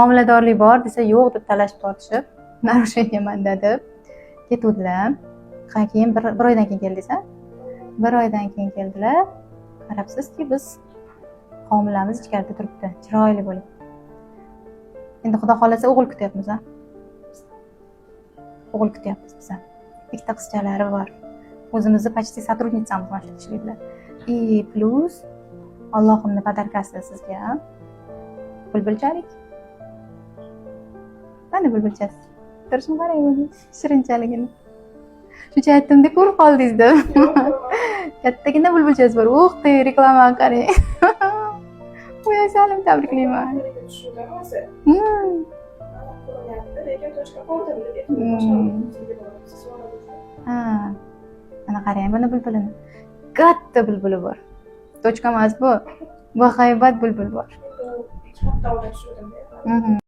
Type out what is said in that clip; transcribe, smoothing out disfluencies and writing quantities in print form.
Homiladorlik bor desa, yo'q deb talashib tortishib, нарушение manda deb ketuvdilar. Ha, keyin bir oydan keyin keldingiz, a? Bir oydan keyin keldilar. Qarabsizki, biz homilamiz ichkarida turibdi, chiroyli bo'lib. Endi Xudo xohlasa, o'g'il kutyapmiz, a? O'g'il kutyapmiz biz ham. Ikkita qizchalari bor. O'zimizni почти сотрудница miz mana shu ishlaydilar. И плюс Allohimni подарка si sizga bulbulchalik. Mana bulbulchasi. Turishini qarang uni, shirinchaligini. Shuncha aytdimda, ko'rib qoldingiz deb. Kattagina bulbulchasi bor. Ух ты, reklamani qarang. Voy, asalim, tabriklayman. Tushundim o'zi. Ko'rinyapti, lekin точка ko'rdim deb. Ha. Mana qarang buni bulbulini. Katta bulbuli bor. Точка emas bu. Bahaybat bulbul bor. 2 hafta oldin tushirdim.